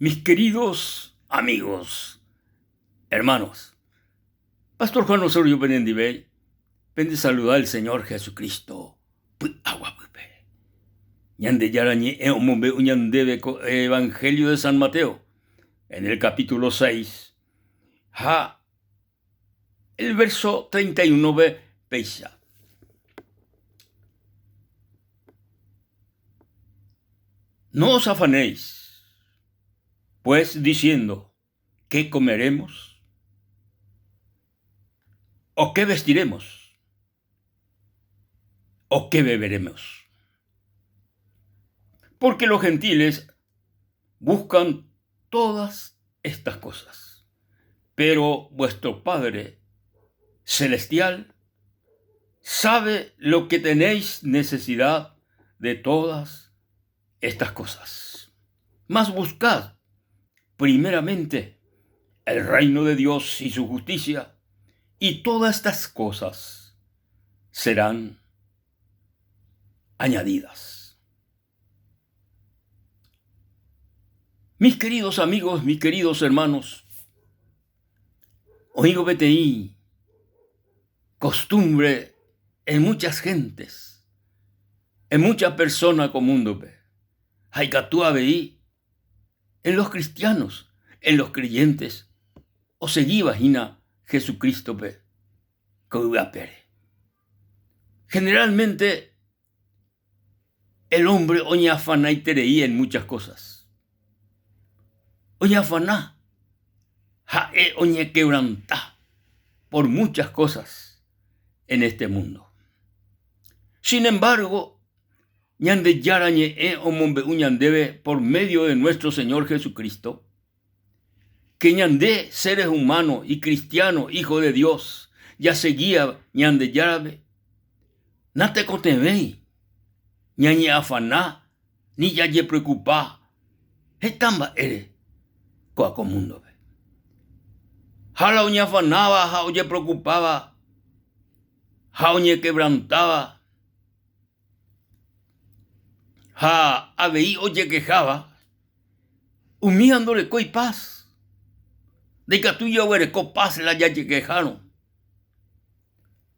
Mis queridos amigos, hermanos, Pastor Juan Osorio penendive, pende saluda el Señor Jesucristo py'aguapýpe. Ñandejára ñe'ẽ omombe'u ñandéve ko Evangelio de San Mateo, en el capítulo 6, ha el verso 31-pe péicha. No os afanéis, pues diciendo, ¿qué comeremos? ¿O qué vestiremos? ¿O qué beberemos? Porque los gentiles buscan todas estas cosas, pero vuestro Padre Celestial sabe lo que tenéis necesidad de todas estas cosas. Mas buscad primeramente el reino de Dios y su justicia, y todas estas cosas serán añadidas. Mis queridos amigos, mis queridos hermanos, oĩko peteĩ costumbre en muchas gentes, en muchas personas ko múndope, ha ikatu avei en los cristianos, en los creyentes osegíva hína Jesucristo-pe ko yvy apére. Generalmente El hombre oñeafanaiterei en muchas cosas. Oñeafana, ha'e oñequebranta por muchas cosas en este mundo. Sin embargo, Ñandejára ñe'ẽ omombe'u ñandéve por medio de nuestro Señor Jesucristo, que ñande seres humanos y cristianos, hijos de Dios, jaseguía Ñandejárape, natekotevẽi ñañe'afana ni jajepreocupa heta mba'ére ko'a ko múndope. Ha la oñeafanáva ha ojepreocupáva ha oñekebrantáva ha avei ojekeháva, Umíva ndorekói paz. Ndaikatúi jaguereko paz la jajekehárõ.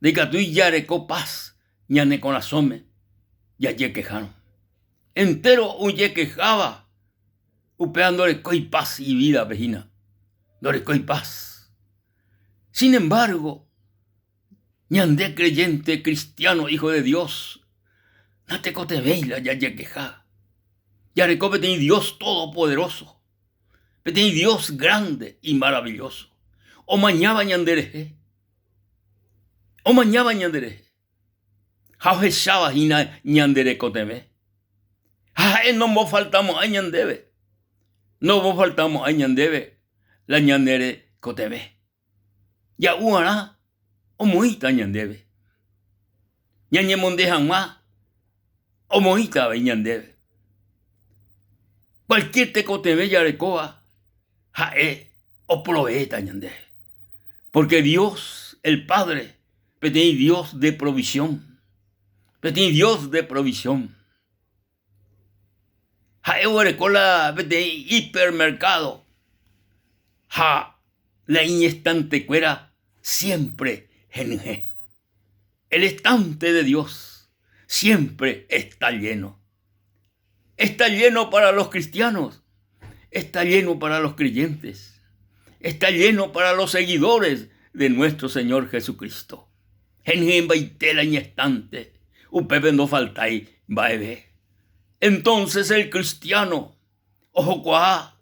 Ndaikatúi jareko paz ñane korasõme jajekehárõ. Entéro ojekeháva upéva ndorekói paz ivídape hína, ndorekói paz. Sin embargo, ñande creyente cristiano hijo de Dios natekotevẽi la jajekeha. Jareko peteĩ Dios todopoderoso, peteĩ Dios grande y maravilloso, omañáva ñanderehe, omañáva ñanderehe ha ohecháva hína ñande rekotevẽ. Ha ha'e nombofaltamo'ãi ñandéve, nombofaltamo'ãi ñandéve la ñane rekotevẽ. Ja'uarã omoĩta ñandéve, ñañemonde hag̃ua omoĩta avei ñandéve. Cualquier tekotevẽ jarekóva ha'e oproveéta ñandéve, porque Dios el Padre peteĩ Dios de provisión, peteĩ Dios de provisión. Ha'e oguereko la peteĩ hipermercado ha la iñestantekuéra siempre henyhẽ. El estante de Dios siempre está lleno. Está lleno para los cristianos, está lleno para los creyentes, está lleno para los seguidores de nuestro Señor Jesucristo. Henyhẽmbaite la iñestante, upépe ndofaltái mba'eve. Entonces el cristiano ohokuaa,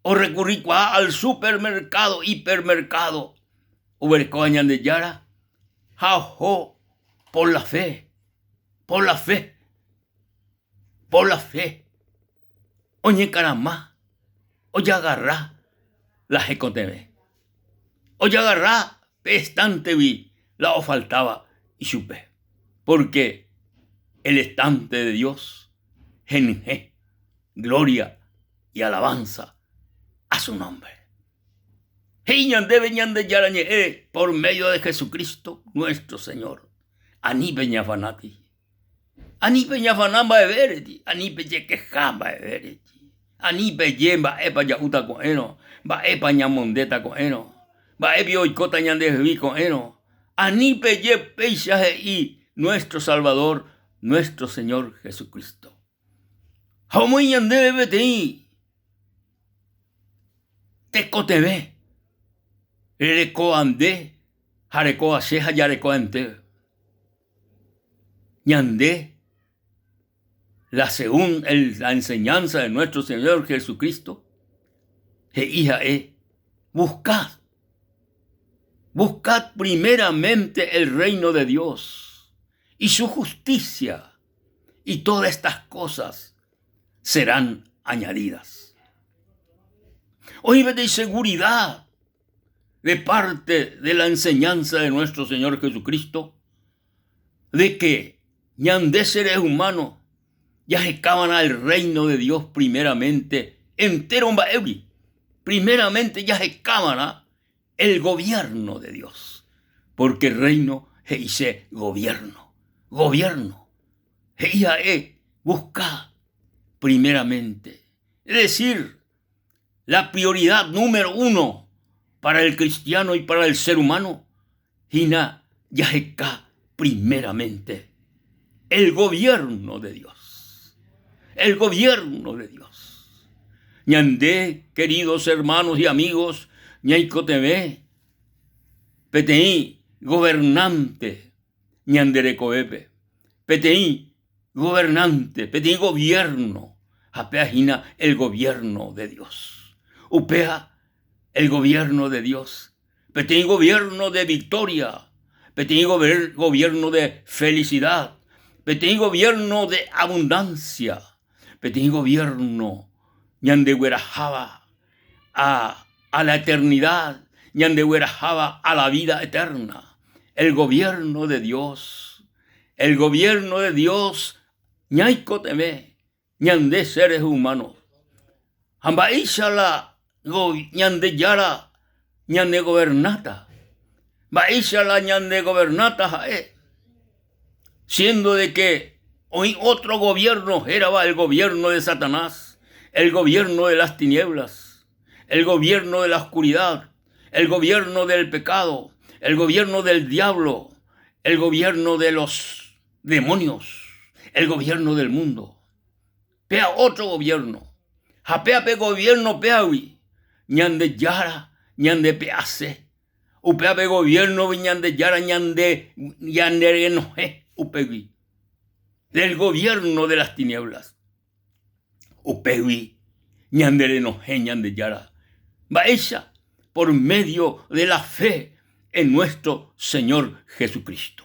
orrekurrikuaa al supermercado, hipermercado oguerekóva Ñandejára ha oho por la fe, por la fe, por la fe oñekarama, ojagarra la hekotevẽ, ojagarra pe estántegui la ofaltáva ichupe, pórke el estánte de Dios henyhẽ gloria y alabanza a su nombre. He'i ñandéve Ñandejára Ñe'ẽ por medio de Jesucristo nuestro Señor, Ani peñafanáti, ani peñafana mba'evéreti, ani pejekeha mba'evéreti. Ani peje mba'épa ja'úta ko'ẽrõ, mba'épa ñamondéta ko'ẽrõ, mba'épi oikóta ñandehegui ko'ẽrõ. Ani peje péicha he'i nuestro Salvador, nuestro Señor Jesucristo. Ha omoĩ ñandéve peteĩ tekotevẽ rerekóva nde ha rekóva che ha jarekóva entéro. Ñande la según el, la enseñanza de nuestro Señor Jesucristo, he'i ha'e, buscad, buscad primeramente el reino de Dios y su justicia, y todas estas cosas serán añadidas. Oĩ peteĩ seguridad de parte de la enseñanza de nuestro Señor Jesucristo de que ñande seres humanos jahekava'erã el reino de Dios primeramente entero mba'égui, primeramente jahekava'erã el gobierno de Dios, porque reino he'ise gobierno, gobierno, he'i ha'e busca primeramente, es decir, la prioridad número uno para el cristiano y para el ser humano hína jaheka primeramente el gobierno de Dios. El gobierno de Dios. Ñande, queridos hermanos y amigos, ñaikotevẽ peteĩ gobernante ñande rekovépe, peteĩ gobernante, peteĩ gobierno, ha péa hína el gobierno de Dios. Upéva el gobierno de Dios, peteĩ gobierno de victoria, peteĩ gobierno de felicidad, peteĩ gobierno de abundancia, peteĩ gobierno ñandegueraháva a, a la eternidad, ñandegueraháva a la vida eterna. El gobierno de Dios, el gobierno de Dios ñaikotevẽ ñande seres humanos. Ha mba'éicha la Ñandejára ñanegovernáta? Mba'éicha la ñanegovernáta ha'e? Siendo de que oĩ otro gobierno hérava el gobierno de Satanás, el gobierno de las tinieblas, el gobierno de la oscuridad, el gobierno del pecado, el gobierno del diablo, el gobierno de los demonios, el gobierno del mundo. Péa otro gobierno. Ha péa pe gobierno péagui Ñandejára ñandepe'ase. Upéva pe gobierno-gui Ñandejára ñande ñanerenohẽ upégui. Del gobierno de las tinieblas. Upégui ñanerenohẽ Ñandejára. Mba'éicha? Por medio de la fe en nuestro Señor Jesucristo.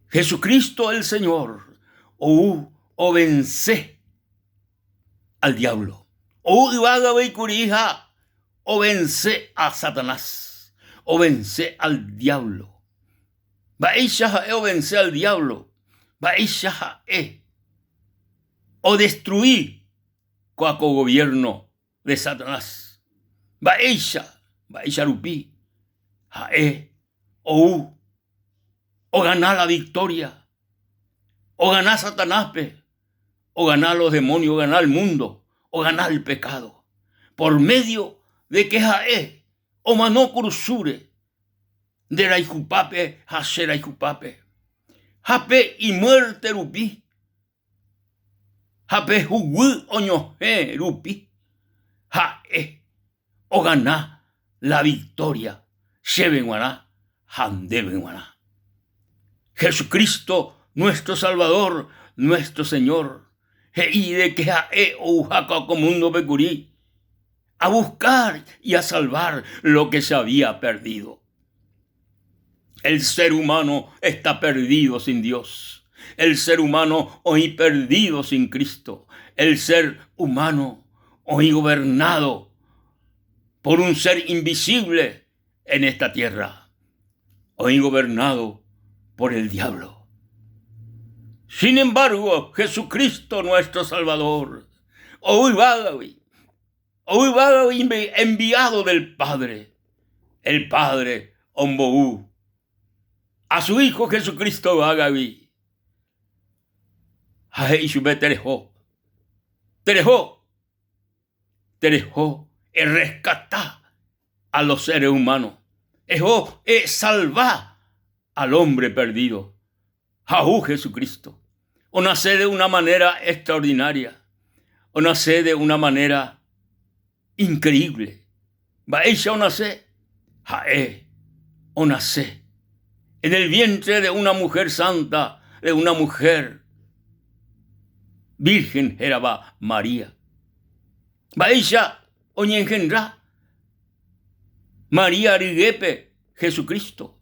Jesucristo el Señor ou ovense al diablo. Ou yvágagui kuri ha ovense a Satanás, ovense al diablo. Mba'éicha ha'e ovense al diablo? Mba'éicha ha'e odestrui ko'ã ko gobierno de Satanás? Mba'éicha, mba'éicha rupi ha'e ou ogana la victoria, ogana Satanáspe, ogana los demonios, ogana el mundo, ogana el pecado, por medio de que ha'e omano kurusúre nde rayhupápe ha che rayhupápe, ha pe imuerte rupi ha pe huguy oñohẽ rupi ha'e ogana la victoria chéve g̃uarã ha ndéve g̃uarã. Jesucristo nuestro Salvador, nuestro Señor, he'i de que ha'e ouha ko mundo-pe kuri a buscar y a salvar lo que se había perdido. El ser humano está perdido sin Dios. El ser humano oĩ perdido sin Cristo. El ser humano oĩ gobernado por un ser invisible en esta tierra. Oĩ gobernado por el diablo. Sin embargo, Jesucristo nuestro Salvador, ou yvágagui, ou yvágagui enviado del Padre, el Padre ombou a su Hijo Jesucristo yvágagui ha he'i chupe tereho, tereho. Tereho erreskata a los seres humanos, eho esalva al hombre perdido. Ha ou Jesucristo, onase de una manera extraordinaria, onase de una manera increíble. Mba'éicha onase? Ha'e onase en el vientre de una mujer santa, de una mujer virgen hérava María. Mba'éicha oñeengendra María ryguépe Jesucristo?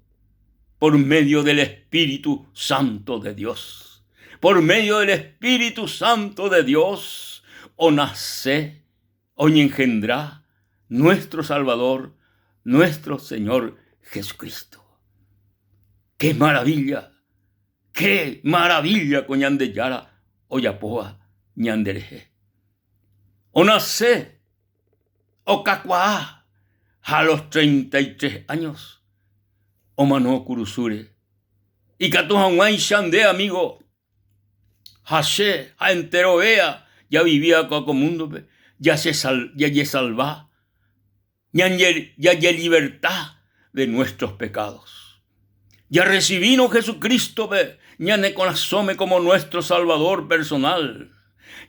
Por medio del Espíritu Santo de Dios. Por medio del Espíritu Santo de Dios onase, oñeengendra nuestro Salvador, nuestro Señor Jesucristo. ¡Qué maravilla! ¡Qué maravilla ko Ñandejára ojapóva ñanderehe! Onase, okakuaa ha los 33 años omano kurusúre. Ikatu hag̃uáicha nde amigo ha che ha enterovéa javivíva ko múndope jajesalva, jajeliberta de nuestros pecados. Jarrecibírõ Jesucristo-pe ñane korasõme como nuestro Salvador personal,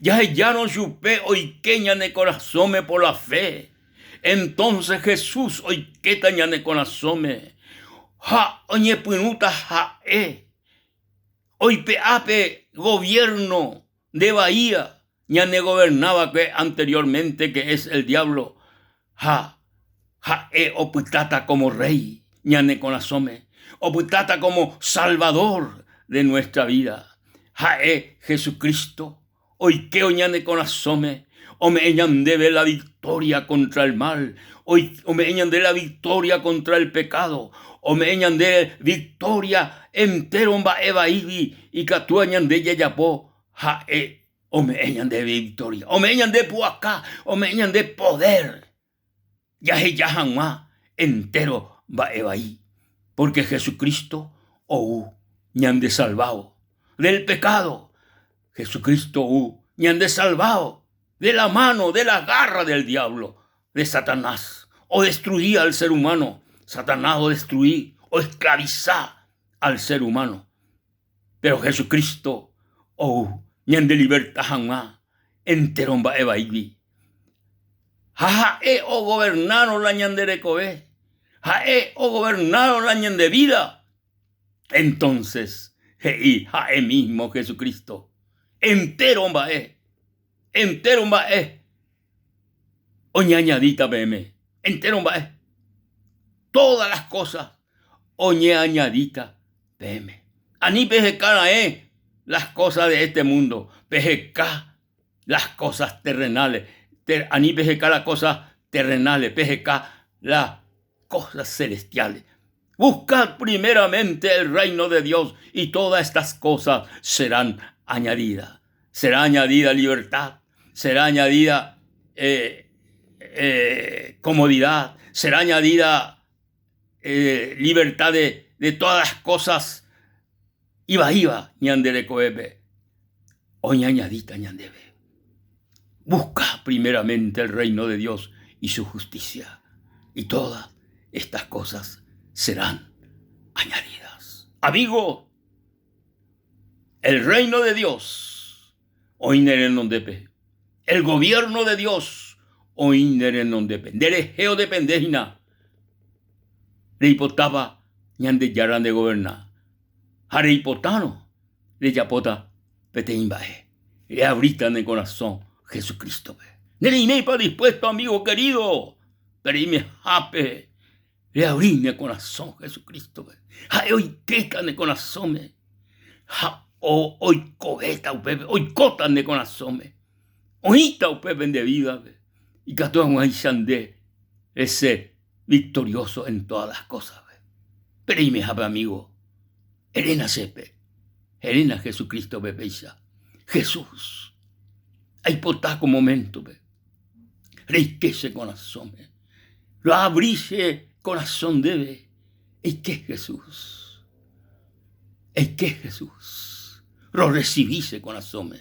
jahejárõ chupe oike ñane korasõme por la fe, entonces Jesús oikéta ñane korasõme ha oñepyrũta ha'e oipe'a pe gobierno nde vaía ñanegovernava'ekue anteriormente que es el diablo ha ha'e opytáta como rey ñane korasõme, opytáta como salvador de nuestra vida. Ha'e Jesucristo oike ñane korasõme ome'ẽ ñandéve la victoria contra el mal, ome'ẽ ñandéve la victoria contra el pecado, ome'ẽ ñandéve victoria entero mba'e vaígui ikatúva ñande jajapo Ha'e ome'ẽ ñandéve victoria, ome'ẽ ñande pu'aka, ome'ẽ ñande poder jaheja hag̃ua entéro mba'e vai, pórke Jesucristo ou ñandesalvávo del pekádo, Jesucristo ou ñandesalvávo de la mano, de la garra del diablo, de Satanás, odestrui al ser humano, Satanás odestrui, oesclavisa al ser humano. Péro Jesucristo ou ñandeliverta hag̃ua entéro mba'e vaígui. Ha ha'e ogovernárõ la ñande rekove, ha'e ogovernárõ la ñande vída, entónses he'i ha'e mísmo Jesucristo, entéro mba'e, entéro mba'e oñeañadíta peẽme, entéro mba'e, tóda las kósa oñeañadíta peẽme. Ani peheka raẽ las cosas de este mundo, peheka las cosas terrenales, ani peheka las cosas terrenales, peheka las cosas celestiales. Buscad primeramente el reino de Dios y todas estas cosas serán añadidas. Será añadida libertad, será añadida eh, eh, comodidad, será añadida eh, libertad de, de todas las cosas ivaíva ñande rekovépe oñañadíta ñandéve. Busca primeramente el reino de Dios y su justicia, y todas estas cosas serán añadidas. Amigo, el reino de Dios oĩ ne renondépe. El gobierno de Dios oĩ ne renondépe. Nderehe odepende hína reipotáva Ñandejára ndegoverna. Ha reipotárõ rejapóta peteĩ mba'e, reavríta ne korasõ Jesucrístope. Nereiméipa dispuesto, amigo querido, pe reimehápe Reavri ne korasõ Jesucristo-pe, ha'e oikéta ne korasõme ha oikovéta upépe, oikóta ne korasõme, oĩta upépe nde vida-pe, ikatu hag̃uáicha nde rese victorioso en todas las cosas-pe. Pe reimehápe amigo, eréna chépe, eréna Jesucristo-pe péicha, Jesús, aipota ko momento-pe reike che korasõme. Roavri che korasõ ndéve, eike Jesús, eike Jesús, rorresivi che korasõme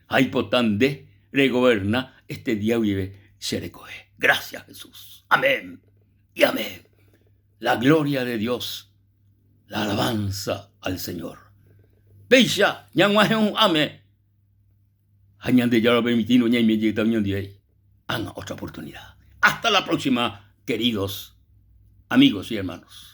ha aipota nde regoverna este día guive. Che rekove. Gracias Jesús. Amén y amén. La gloria de Dios, la alabanza al Señor. Péicha ñag̃uahẽ hu'ãme ha Ñandejára opermitírõ ñaime jeýta oñondive ág̃a otra oportunidad. Hasta la próxima, queridos amigos y hermanos.